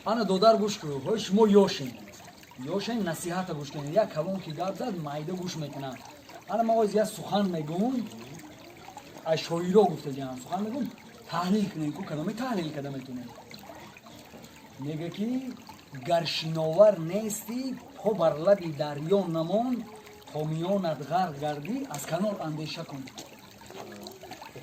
Ана, додар, гӯш кун. Ҳои шумо ёшен, ёшен, насиҳата гӯш кунед. Як калон ки гап зад, майда гӯш мекунад. Ана, ман оз як сухан мегӯм, аз шоиро гуфтагиам сухан мегӯм, таҳлил кунем ку, кадоме таҳлил карда метонем. Мега ки гар шиновар нестӣ, по бар лаби дарё намон, то миёнат ғарқ гардӣ, аз канор андеша кун.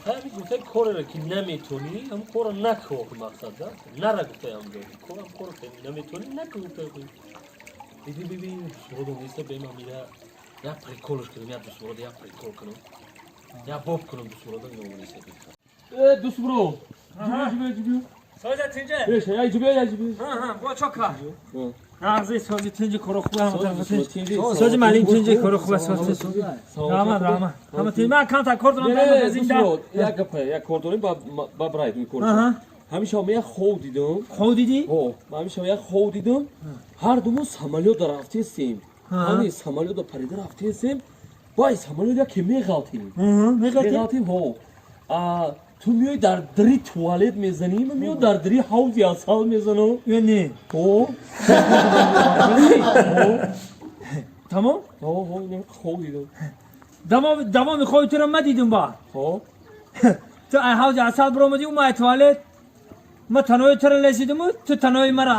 Хай, гуфтаи кореро ки наметонӣ, ҳам корро накун, охи мақсад да нара. Гуфтаи ҳамҷо корам, корро ки наметонӣ, накун, гуфтаи. Диди, бибин, суродо неста, бема мира як прикол ш кунем, як дусурода як прикол кунам, як боб кунам, дусурода номониста. Э, дусуро, ҷибе, ҷибе. Соза тинҷе. Беша, як ҷибе, як ҷибе. Ҳа, бо чока. Нағзи, сози, тинҷи, коро хуб, ҳама тарафа тинҷ. Сози. Сози, малим, тинҷи, коро хуб, сози. Раҳмат, раҳмат. Ҳама тинҷ. Ман камтар кор дорам дар магазин да. Як гапа, як кор дорем, ба брайд мекор. Ҳамеша ман як хов дидам. Хов дидӣ? Ҳо, ман ҳамеша як хов дидам. Ҳар думо самолёт рафтесем. Ҳами самолёт парида рафтесем. Бай самолёт яке меғалтем. Меғалтем, ҳо. А ту миёй дар дари туалет мезанӣ, ман миём дар дари ҳавзи асал мезанам. Ё не? Ҳо. Тамом? Ҳо, ҳо, инам хов дидам. Давом, давоми хови туро ма дидум ба. Ҳо. Ту ай ҳавзи асал биромадӣ, ӯ ай туалет. Ма танои туро лесидиму, ту танои мара.